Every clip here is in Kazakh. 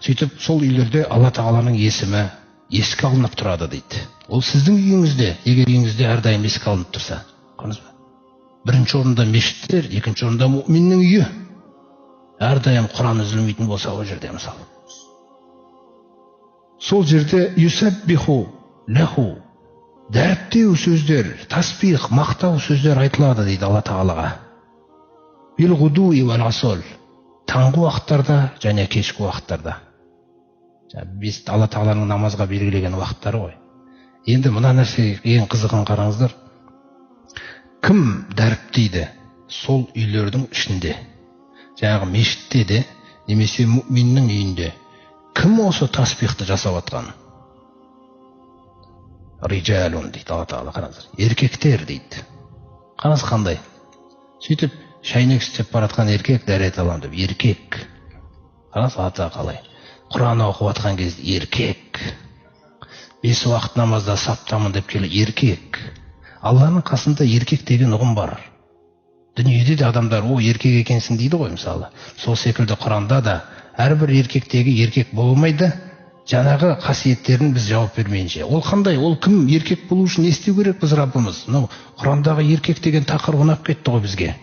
Сөйтіп сол үйлерде Алла Тағаланың есімі еске алынып тұрады дейді. Ол сіздің үйіңізде, егер үйіңізде әрдайым еске алынып тұрса. Көрдіңіз бе? Бірінші орында мешіттер, екінші орында мүминнің үйі. Әрдайым Құран үзілмейтін болса ол жерде мысалы. Сол жерде юсаббиху лаху, дәріптеу сөздер, тасбих, мақтау сөздер айтылады дейді Алла Тағалаға. Бил ғудуи уәл асол, таңғы уақыттарда және кешкі уақыттарда. Бес Алла Тағаланың намазға белгілеген уақыттары ғой. Енді мына нәрсе ең қызығын қараңыздар. Кім дәріптейді сол үйлердің ішінде, жаңағы мешітте де, немесе мүминнің үйінде, кім осы тасбихты жасап атқан? Риджалун дейді Алла Тағала, қараңыздар. Еркектер дейді. Қараңыз қандай. Сөйтіп шайнек істеп баратқан еркек дәрет аламын деп, еркек. Қараңыз Алла Тағала қалай. Құран оқып атқан кезде еркек. Бес уақыт намазда саптамын деп келе еркек. Алланың қасында еркек деген ұғым бар. Дүниеде де адамдар, о, еркек екенсің дейді ғой мысалы. Сол секілді Құранда да әрбір еркектегі еркек болмайды, жаңағы қасиеттерін біз жауап бермейінше. Ол қандай? Ол кім? Еркек болу үшін не істеу керек біз, Раббымыз? Мынау Құрандағы еркек деген тақырып ұнап кетті ғой бізге.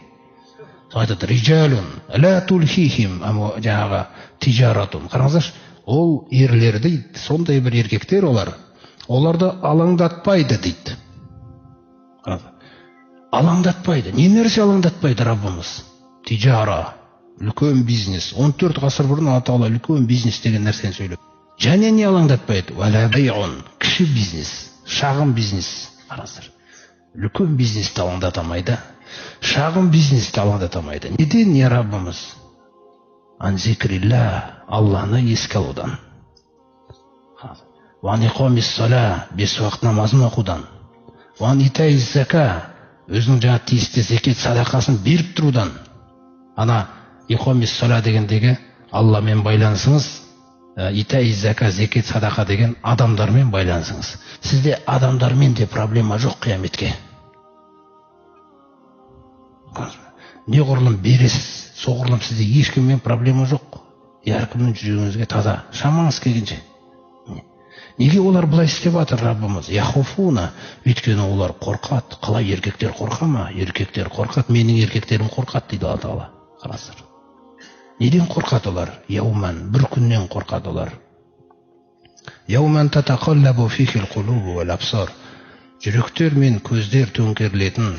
Айтады, риджалун ла тулхихим жаңағы тижаратун. Қараңыздаршы, ол ерлер дейді, сондай бір еркектер олар. Оларды алаңдатпайды дейді. Алаңдатпайды. Не нәрсе алаңдатпайды Раббымыз? Тижара, үлкен бизнес. 14 ғасыр бұрын Алла Тағала үлкен бизнес деген нәрсені сөйлеп. Және не алаңдатпайды? Уәлә бейғун, кіші бизнес, шағын бизнес. Қараңыздар, үлкен бизнесті алаңдатамайды, шағын бизнесті алаңдатамайды. Неден, не Раббымыз? Ан зикрилля, Алланы еске алудан. Уан иқомис сала, бес уақыт намазын оқудан. Уан итаиз зака, өзінің жаңа тиісті зекет садақасын беріп тұрудан. Ана иқомис сала дегендегі Алламен байланысыңыз, итаиз зака, зекет садақа деген адамдармен байланысыңыз. Сізде адамдармен де проблема жоқ қияметке. Неғұрлым бересіз, соғұрлым сізде ешкіммен проблема жоқ. Әркімнің жүрегіңізге таза, шамаңыз келгенше. Неге олар бұлай істеп жатыр, Раббымыз? Яхуфуна, өйткені олар қорқады. Қалай еркектер қорқа ма? Еркектер қорқады, менің еркектерім қорқады дейді Алла Тағала. Қараңыздар. Неден қорқады олар? Яуман, бір күннен қорқады олар. Яуман татақаллабу фихил қулубу уәл абсар. Жүректер мен көздер төңкерілетін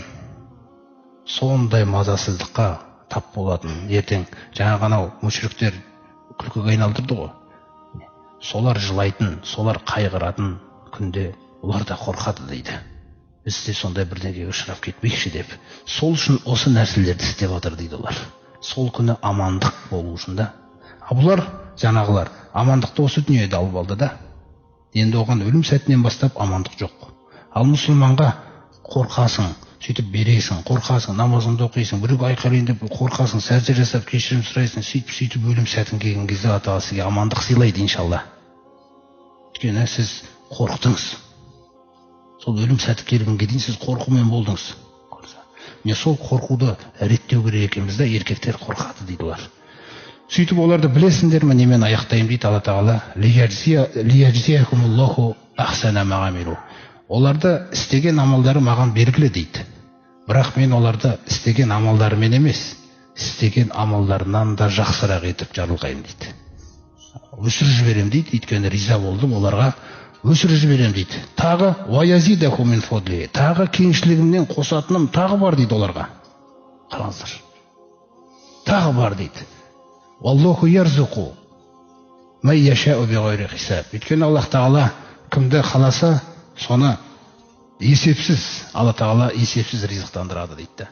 сондай мазасыздыққа тап болатын. Ертең жаңағы анау мүшриктер күлкіге айналдырды ғой. Солар жылайтын, солар қайғыратын күнде олар да қорқады дейді. Біз де сондай бірдеңеге ұшырап кетпейікші деп. Сол үшін осы нәрселерді істеп жатыр дейді олар. Сол күні амандық болу үшін да. А бұлар жаңағылар амандықты осы дүниеде алып алды да. Енді оған өлім сәтінен бастап амандық жоқ. Ал мұсылманға қорқасың, сөйтіп бересің, қорқасың, намазыңды оқисың, біреуге айқайлайын деп қорқасың, сәжде жасап кешірім сұрайсың, сөйтіп өлім сәтін келген кезде Алла Тағала сізге амандық сыйлайды иншалла. Өйткені сіз қорықтыңыз. Сол өлім сәті келгенге дейін сіз қорқумен болдыңыз. Міне сол қорқуды реттеу керек екенбіз да, еркектер қорқады дейді олар. Сөйтіп оларды білесіңдер ме, немен аяқтаймын дейді Алла Тағала. Лияджзиякумуллаху ахсана ма амилу. Оларды істеген амалдары маған белгілі дейді. Бірақ мен оларды істеген амалдарымен емес, істеген амалдарынан да жақсырақ етіп жарылқаймын дейді. Өсіріп жіберем дейді, өйткені риза болдым оларға, өсіріп жіберем дейді. Тағы уаязидаху мин фадли, тағы кеңшілігімнен қосатыным тағы бар дейді оларға. Қараңыздар. Тағы бар дейді. Валлаху ярзуқу ман яшау биғайри хисаб. Өйткені Аллах Тағала кімді қаласа, соны есепсіз, Алла Тағала есепсіз ризықтандырады дейді.